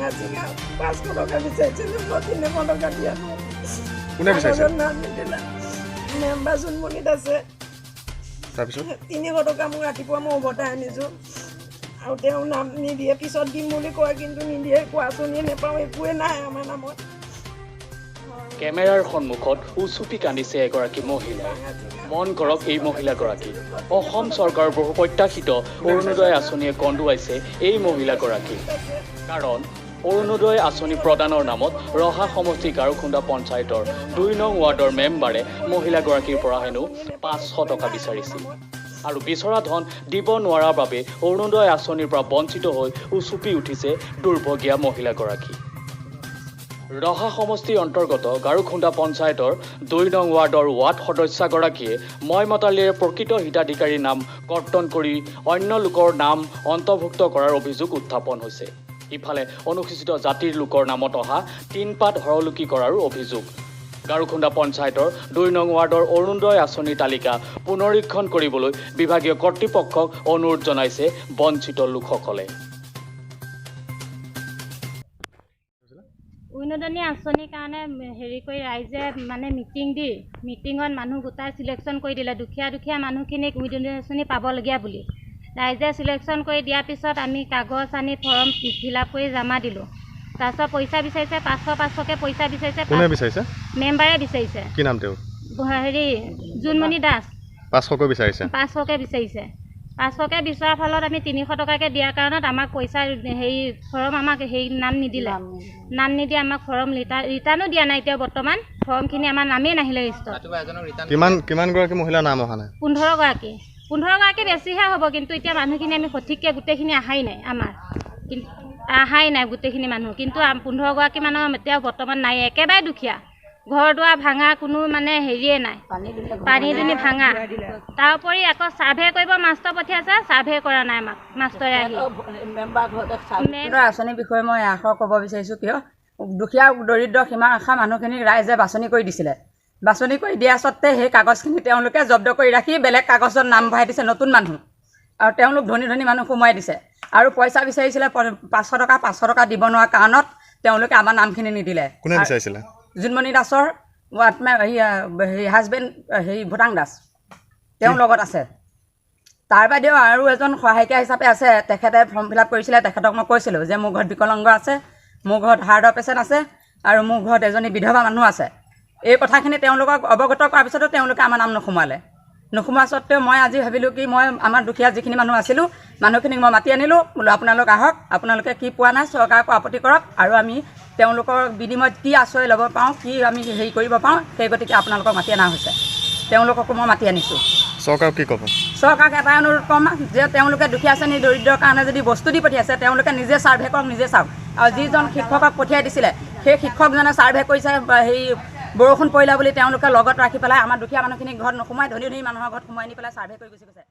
ভাঙা চিঙা 500 টকা বিচাৰিছিলে, মই 300 টকা দিয়া নাই। কোনে বিচাৰিছে? কাগজত নাম নিদিলে। মেম্বাৰ জোনমণিত আছে। তাৰপিছত? 300 টকা মোক ৰাতিপুৱা মই উভতাই আনিছোঁ আৰু তেওঁ নাম নিদিয়ে। পিছত দিম বুলি কয়, কিন্তু নিদিয়ে। কোৱা চুনিয়ে নাপাওঁ, একোৱে নাই আমাৰ নামত। কেমেৰাৰ সন্মুখত উচুপি কান্দিছে এগৰাকী মহিলাই। মন কৰক এই মহিলাগৰাকী। অসম চৰকাৰৰ বহু প্ৰত্যাশিত অৰুণোদয় আঁচনিয়ে কন্দুৱাইছে এই মহিলাগৰাকীক। কাৰণ অৰুণোদয় আঁচনি প্ৰদানৰ নামত ৰহা সমষ্টিৰ গাৰোখুন্দা পঞ্চায়তৰ 2 নং ৱাৰ্ডৰ মেম্বাৰে মহিলাগৰাকীৰ পৰা হেনো 500 টকা বিচাৰিছিল আৰু বিচৰা ধন দিব নোৱাৰাৰ বাবে অৰুণোদয় আঁচনিৰ পৰা বঞ্চিত হৈ উচুপি উঠিছে দুৰ্ভগীয়া মহিলাগৰাকী। ৰহা সমষ্টিৰ অন্তৰ্গত গাৰোখুন্দা পঞ্চায়তৰ 2 নং ৱাৰ্ডৰ ৱাৰ্ড সদস্যাগৰাকীয়ে মইমতালিৰে প্ৰকৃত হিতাধিকাৰীৰ নাম কৰ্তন কৰি অন্য লোকৰ নাম অন্তৰ্ভুক্ত কৰাৰ অভিযোগ উত্থাপন হৈছে। ইফালে অনুসূচিত জাতিৰ লোকৰ নামত অহা টিনপাত হৰলুকি কৰাৰো অভিযোগ। গাৰোখুন্দা পঞ্চায়তৰ 2 নং ৱাৰ্ডৰ অৰুণোদয় আঁচনিৰ তালিকা পুনৰীক্ষণ কৰিবলৈ বিভাগীয় কৰ্তৃপক্ষক অনুৰোধ জনাইছে বঞ্চিত লোকসকলে। অৰুণোদয় আঁচনিৰ কাৰণে হেৰি কৰি ৰাইজে মানে মিটিং দি, মিটিঙত মানুহ গোটাই চিলেকশ্যন কৰি দিলে দুখীয়া দুখীয়া মানুহখিনিক অৰুণোদয় আঁচনি পাবলগীয়া বুলি। ৰাইজে চিলেকশ্যন কৰি দিয়াৰ পিছত আমি কাগজ আনি ফৰ্ম ফিল আপ কৰি জমা দিলোঁ। তাৰপিছত পইচা বিচাৰিছে, 500 500কৈ পইচা বিচাৰিছে। কোনে বিচাৰিছে? মেম্বাৰে বিচাৰিছে। কি নাম তেওঁৰ? হেৰি, জোনমণি দাস। 500কৈ বিচাৰিছে? 500কৈ বিচাৰিছে। 500কৈ বিচৰাৰ ফলত আমি 300 টকাকৈ দিয়াৰ কাৰণত আমাক পইচা হেৰি ফৰ্ম আমাক হেৰি নাম নিদিলে। নাম নিদি আমাক ফৰ্ম ৰিটাৰ্ণো দিয়া নাই। এতিয়া বৰ্তমান ফৰ্মখিনি আমাৰ নামেই নাহিলে লিষ্টত। কিমান কিমানগৰাকী মহিলাৰ নাম অহা নাই? 15গৰাকী। 15গৰাকী বেছিহে হ'ব, কিন্তু এতিয়া মানুহখিনি আমি সঠিককৈ গোটেইখিনি অহাই নাই আমাৰ। কিন্তু অহাই নাই গোটেইখিনি মানুহ। কিন্তু 15গৰাকী মানুহ এতিয়াও বৰ্তমান নাই। একেবাৰে দুখীয়া, ঘৰ দুৱাৰ ভাঙা, কোনো মানে হেৰিয়ে নাই, পানী দুনি ভাঙা। তাৰোপৰি আকৌ ছাৰ্ভে কৰিব মাষ্টৰ পঠিয়াইছে, ছাৰ্ভে কৰা নাই আমাক মাষ্টৰে আহি। আঁচনিৰ বিষয়ে মই এষাৰ ক'ব বিচাৰিছোঁ। কিয় দুখীয়া দৰিদ্ৰ সীমা ৰেখা মানুহখিনিক ৰাইজে বাছনি কৰি দিছিলে। বাছনি কৰি দিয়া স্বত্তে সেই কাগজখিনি তেওঁলোকে জব্দ কৰি ৰাখি বেলেগ কাগজত নাম ভৰাই দিছে নতুন মানুহ আৰু তেওঁলোক ধনী ধনী মানুহ সোমোৱাই দিছে। আৰু পইচা বিচাৰিছিলে 500 টকা। 500 টকা দিব নোৱাৰা কাৰণত তেওঁলোকে আমাৰ নামখিনি নিদিলে। কোনে বিচাৰিছিলে? জোনমণি দাসৰ হেৰি হাজবেণ্ড হেৰি ভূটাং দাস, তেওঁৰ লগত আছে। তাৰ বাদেও আৰু এজন সহায়িকা হিচাপে আছে, তেখেতে ফৰ্ম ফিল আপ কৰিছিলে। তেখেতক মই কৈছিলোঁ যে মোৰ ঘৰত বিকলাংগ আছে, মোৰ ঘৰত হাৰ্টৰ পেচেণ্ট আছে আৰু মোৰ ঘৰত এজনী বিধৱা মানুহ আছে। এই কথাখিনি তেওঁলোকক অৱগত কৰাৰ পিছতো তেওঁলোকে আমাৰ নাম নোসোমোৱালে। নোসোমোৱা স্বত্তেও মই আজি ভাবিলোঁ কি মই আমাৰ দুখীয়া যিখিনি মানুহ আছিলোঁ, মানুহখিনিক মই মাতি আনিলোঁ। বোলো আপোনালোক আহক, আপোনালোকে কি পোৱা নাই চৰকাৰকো আপত্তি কৰক আৰু আমি তেওঁলোকৰ বিনিময়ত কি আশ্ৰয় ল'ব পাৰোঁ, কি আমি হেৰি কৰিব পাৰোঁ, সেই গতিকে আপোনালোকক মাতি অনা হৈছে। তেওঁলোককো মই মাতি আনিছোঁ। চৰকাৰক কি ক'ব? চৰকাৰক এটাই অনুৰোধ ক'ম যে তেওঁলোকে দুখীয়া শ্ৰেণীৰ দৰিদ্ৰৰ কাৰণে যদি বস্তু দি পঠিয়াইছে, তেওঁলোকে নিজে ছাৰ্ভে কৰক, নিজে চাওক। আৰু যিজন শিক্ষকক পঠিয়াই দিছিলে, সেই শিক্ষকজনে ছাৰ্ভে কৰিছে। হেৰি বৰষুণ পৰিলে বুলি তেওঁলোকে লগত ৰাখি পেলাই আমাৰ দুখীয়া মানুহখিনিক ঘৰত নোসোমাই ধনী ধনী মানুহৰ ঘৰত সোমাই নি পেলাই ছাৰ্ভে কৰি গুচি গৈছে।